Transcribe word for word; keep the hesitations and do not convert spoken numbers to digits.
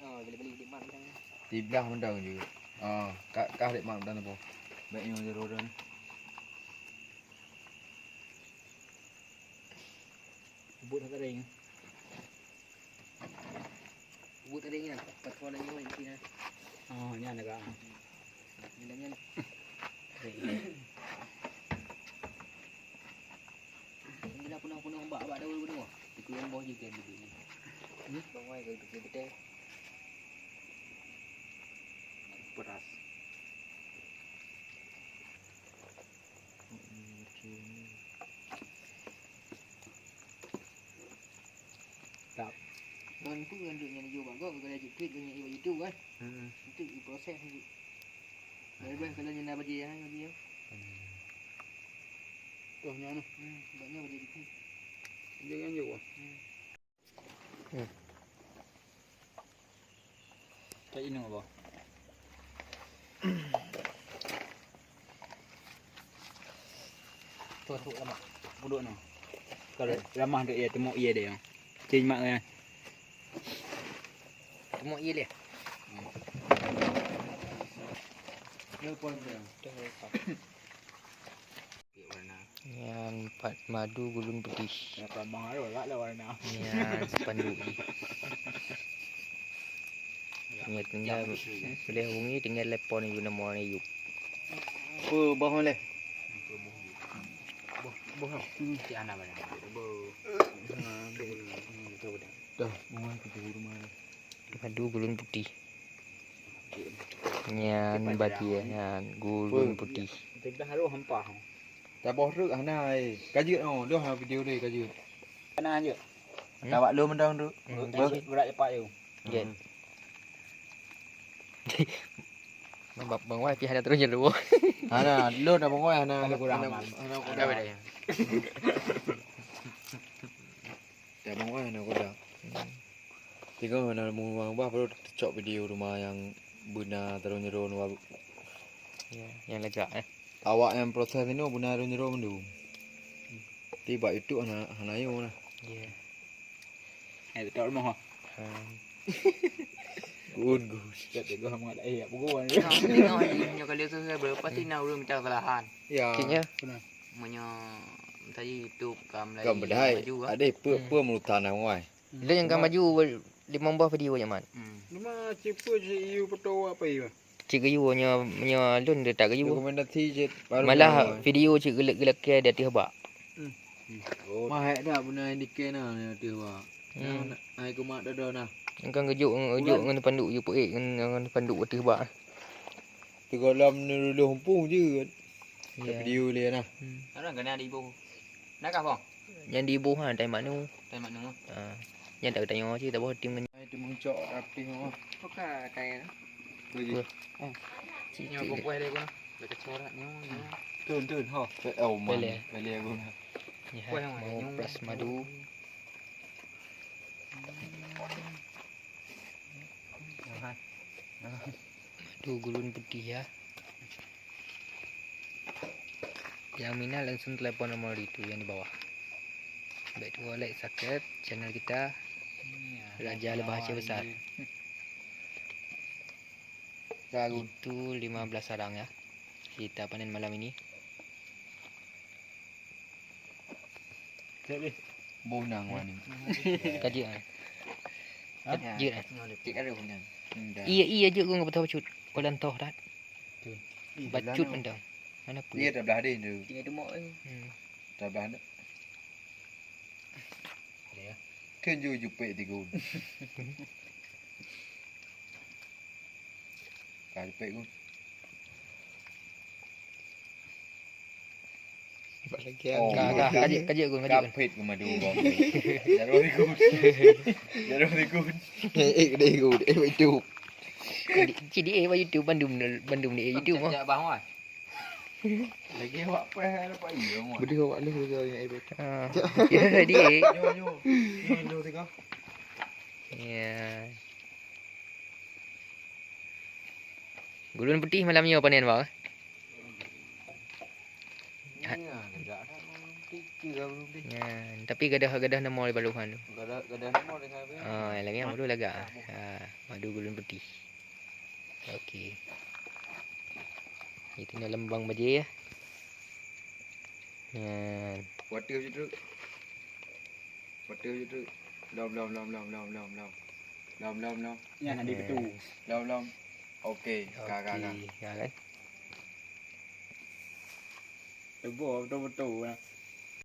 Oh, boleh beli di mak macam ni. Di blah mantong juga. Ah, ka, ka dek mak mantong apa? Baik nyoe jaroe dah ni. Ubit that kering. Ubit that kering kan? Pat kuah lagi, oh, isi nah. Oh, nyan dah, Kak. Nyan, nyan. Kering. Ini dah penuh-penuh bak, bak daun penuh. Ikut yang bawah je kan duduk ni. Hmm? Bang Wai, kau ikut betul. Peras. Tap. Ngon tu ngon duit nyan jijok bak gob, kalau jeuet klik ngon YouTube kan. Hmm. Itu diproses nanti. Lepas kalau nyan dah bajé ya, bajé ya. Hmm. Toh nyan. Hmm, bak nyan bajé dikit. Dia ngan jok. Hmm. Hmm. Tak ingat apa. Tu, tu lama. Puduk no. Kalau ramah dek ya, temu iya dia. Cing mak kan. Temu iya dia. Hmm. Dia pun dia. Nyan pat madu gulun putih. Nyan spanduk jih. Nyan tinggai boleh hubungi, tinggai telepon yub nomor ni yub. Apa boh leh? Boh, boh. Hmm. Cik Ana barang. Boh. Ha, boh. Hmm, betul, betul. Dah, mau ke rumah dah. Madu gulun putih. Nyan bagian nyan gulun putih. Teudah harôh hampa. Taboh treuk hana, eh. Ka jeuet, oh, lôn ha video deh, ka jeuet. Hana jeuet. Hmm? Tawak lôn mantong tu. Hmm, berat cepat tu. Jeuet. Bang, Bang Wai pih hana terus nyeru. Hana, lôn dah Bang Wai hana, hana kurang hana, aman. Hana kurang. Ada beda ya. Ya, Bang Wai hana kurang. Hmm. Tiga hana muang bah baru teucok video rumah yang beuna terus nyeru. Ya, yang lega eh. Awak nyang proses inoe beuna rhueng-rhueng mandum. Tapi bak YouTube hana, hana yue nah. Iya. Eh, beutôi rumoh. Ha. Gun, gun. Tak tegoh amat, eh, apa gun? Nah, tengok ni, nyoe kali tu saya berapa sih nak urus minta kesalahan. Ya. Cik, ya. Meunyoe misalnya YouTube ka mulai maju, ah. Ada apa, apa meulutan nah, wai. Lôn nyang ka maju limong boh video nyan, Mat. Hmm. Cuma cit peue cit yue peutoe apa yue? Cit geuyue nyoe, nyoe lôn le that geuyue. Dokumentasi cit baru. Malah video cit geulak-, geulakée di ateueh bak. Hmm. Oh. Mahek dak beuna di ateueh bak. Hmm. Nah, ai kumat dada nah. Engkang geujok, geujok ngon panduk yue peuék ngon, ngon panduk ateueh bak. Teugohlom neuruluh muphom jeuet. Iya. Video lé nah. Hmm. Orang kena di ibu. Nak kah, Bang? Nyan di ibu ha, tai mak nu. Tai mak nu. Ha. Nyan tak tanyoe cit, taboh tim ngon. Ai tu meucok rapih mah. Buka tai. Bagi. Wah. Eh. Cik nyoe cik. Kumpul deh guna. Dekat corak nyoe, nyoe. Tun, tun, ho. Oh, man. Boleh. Boleh guna. Ya, kuah yang mau mana? Plus madu. Madu gulun putih ya. Yang minat langsung telepon nomor itu yang di bawah. Baik tu, like, subscribe channel kita. Raja Lebah Aceh Besar. Itu lima belas orang ya. Kita panen malam ini. Cek deh. Bonang wani. Kaji ah. Kaji ah. Cek ada bonang. Iya, iya je gua enggak betul cut. Kolan toh dah. Bacut mantong. Mana pun. Iya, dah belah deh tu. Iya, demak ni. Hmm. Dah belah dah. Ada ya. Kan ju jupek tiga. Ka jupek ku. Nampak lagi. Oh, ka, ka, ka jeuet, ka jeuet, Gun, ka jeuet, Gun. Kapit ku madu bang. Jaroe tikus. Jaroe tikus. Eh, eh, deh, Gun. Eh, itu. Cik di, eh, YouTube, bandum, bandum di, eh, YouTube, cak, ah. Cak bang, wah. Lagi awak peh ada apa iya, Mat? Beri awak leh lagi yang eh, beta. Ah. Ya, dia. Nyo, nyo. Nyo, nyo, tengok. Ya. Gulun putih malam nyoe panen, Bang. Ha. Nyan, tapi gadoh-gadoh nama di baloh nyan tu. Gadoh, gadoh nama di sana. Ah, lagi yang baru lagak. Ah, madu gulun putih. Okey. Itu ni lembang baje ya. Nyan. Water je tu. Water je tu. Lom, lom, lom, lom, lom, lom, lom. Lom, lom, lom. Nyan ada betul. Lom, lom. Okey, ka, ka, ka. Okey, ka kan? Teuboh betul-betul lah.